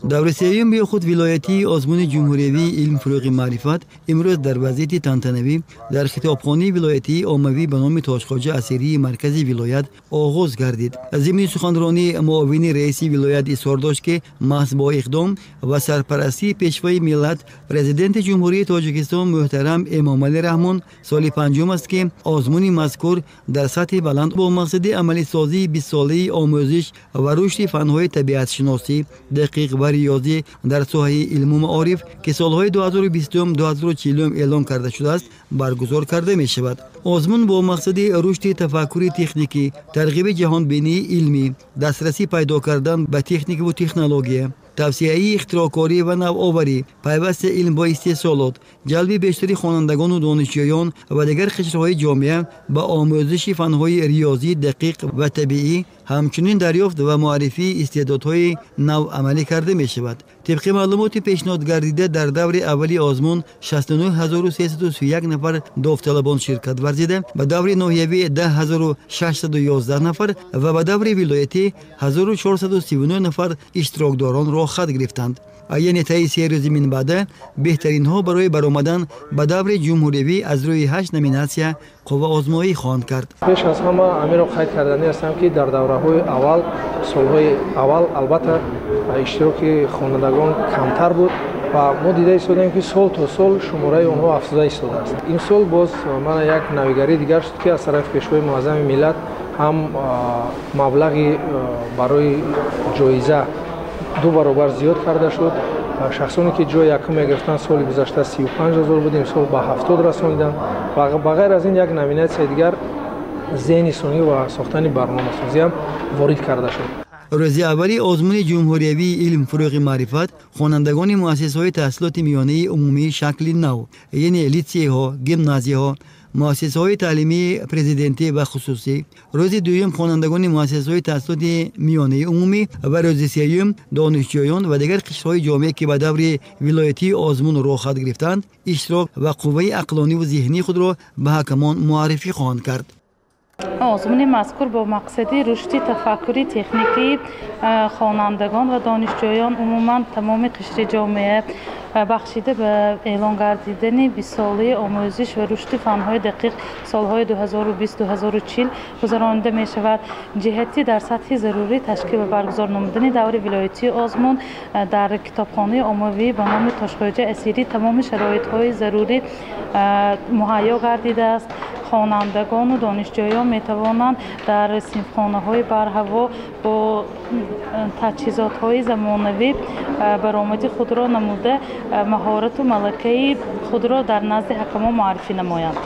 Даври сеюм ё худ вилоятии озмуни ҷумҳуриявии илм фурӯғи маърифат имрӯз дар вазъияти тантанавӣ дар хитобхонаи вилоятии оммавӣ ба номи Тошхоҷа Асирии маркази вилоят оғоз гардид. Зимни суханронӣ муовини раиси вилоят изҳор дошт, ки маҳз бо иқдом ва сарпарастии Пешвои миллат, Президенти Ҷумҳурии Тоҷикистон муҳтарам Эмомалӣ Раҳмон, соли панҷум аст, ки озмуни мазкур дар сатҳи баланд бо мақсади амалисозии бистсолаи омӯзиш ва рушди фанҳои табиатшиносӣ, дақиқ ва риёзӣ дар соҳаи илму маориф, ки солҳои 2020-2040 эълон карда шудааст, баргузор карда мешавад. Озмун бо мақсади рушди тафаккури техникӣ, тарғиби ҷаҳонбинии илмӣ, дастрасӣ пайдо кардан ба техникаву технология, тавсияи ихтироъкорӣ ва навоварӣ, пайвасти илм бо истеҳсолот, ҷалби бештари хонандагону донишҷӯён ва дигар қишрҳои ҷомеа ба омӯзиши фанҳои риёзӣ, дақиқ ва табиӣ, ҳамчунин дарёфт ва муаррифии истеъдодҳои нав амалӣ карда мешавад. Тибқи маълумоти пешниҳодгардида, дар даври аввали озмун 69 331 нафар довталабон ширкат варзида, ба даври ноҳиявӣ 10 611 нафар ва ба даври вилоятӣ 1439 нафар иштирокдорон роҳхат гирифтанд. Яъне таи 3 рӯзи минбаъда беҳтаринҳо барои баромадан ба даври ҷумҳуриявӣ аз рӯи ҳашт номинатсия қувваозмоӣ хоҳанд кард. Пеш аз ҳама ҳаминро қайд карданӣ ҳастам, ки дар давраҳои аввал, солҳои аввал, албатта, иштироки хонандагон камтар буд ва мо дида истодем, ки сол то сол шумораи онҳо афзуда истодааст. Имсол боз мана як навигарии дигар шуд, ки аз тарафи Пешвои муаззами миллат ҳам маблағи барои ҷоиза ду баробар зиёд карда шуд. Шахсоне ки ҷои якум мегирифтанд, соли гузашта 35 000 буд, имсол ба 70 расониданд. Ва ба ғайр аз ин як номинатсияи дигар, зеҳни сунъӣ ва сохтани барномасозиам ворид карда шуд. Рӯзи аввали озмуни ҷумҳуриявии илм фурӯғи маърифат хонандагони муассисаҳои таҳсилоти миёнаи умумии шакли нав, яъне литсейҳо, гимназияҳо, муассисаҳои таълимии президентӣ ва хусусӣ, рӯзи дуюм хонандагони муассисаҳои таҳсилоти миёнаи умумӣ ва рӯзи сеюм донишҷӯён ва дигар қишрҳои ҷомеа, ки ба даври вилоятии озмун роҳхат гирифтанд, иштирок ва қувваи ақлониву зеҳнии худро ба ҳакамон муаррифӣ хоҳанд кард. Озмуни мазкур бо мақсади рушди тафаккури техникии хонандагон ва донишҷӯён, умуман тамоми қишри ҷомеа, бахшида ба эълон гардидани бистсолаи омӯзиш ва рушди фанҳои дақиқ солҳои 2020-2040 гузаронида мешавад. Ҷиҳати дар сатҳи зарурӣ ташкил ва баргузор намудани даври вилоятии озмун дар китобхонаи оммавӣ ба номи Тошхоҷа Асирӣ тамоми шароитҳои зарурӣ муҳайё гардидааст. Хонандагону донишҷӯён метавонанд дар синфхонаҳои барҳаво бо таҷҳизотҳои замонавӣ баромади худро намуда, маҳорату малакаи худро дар назди ҳакамон муаррифӣ намоянд.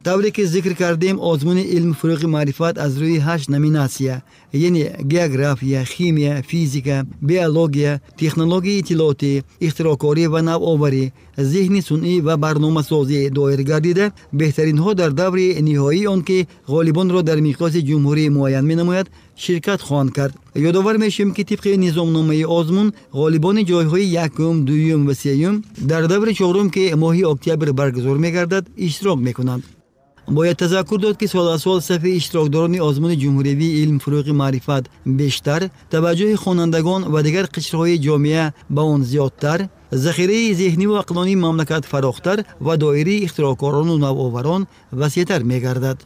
Тавре ки зикр кардем, озмуни илм фурӯғи маърифат аз рӯи ҳашт номинатсия, яъне география, химия, физика, биология, технологияи иттилоотӣ, ихтироъкорӣ ва навоварӣ, зеҳни сунъӣ ва барномасозӣ доир гардида, беҳтаринҳо дар даври ниҳоии он, ки ғолибонро дар миқёси ҷумҳурӣ муайян менамояд, ширкат хоҳанд кард. Ёдовар мешавем, ки тибқи низомномаи озмун ғолибони ҷойҳои якум, дуюм ва сеюм дар даври чорум, ки моҳи октябр баргузор мегардад, иштирок мекунанд. Бояд тазаккур дод, ки сол аз сол сафи иштирокдорони озмуни ҷумҳуриявии илм фурӯғи маърифат бештар, таваҷҷӯҳи хонандагон ва дигар қишрҳои ҷомеа ба он зиёдтар, захираи зеҳниву ақлонии мамлакат фарохтар ва доираи ихтироъкорону навоварон васеътар мегардад.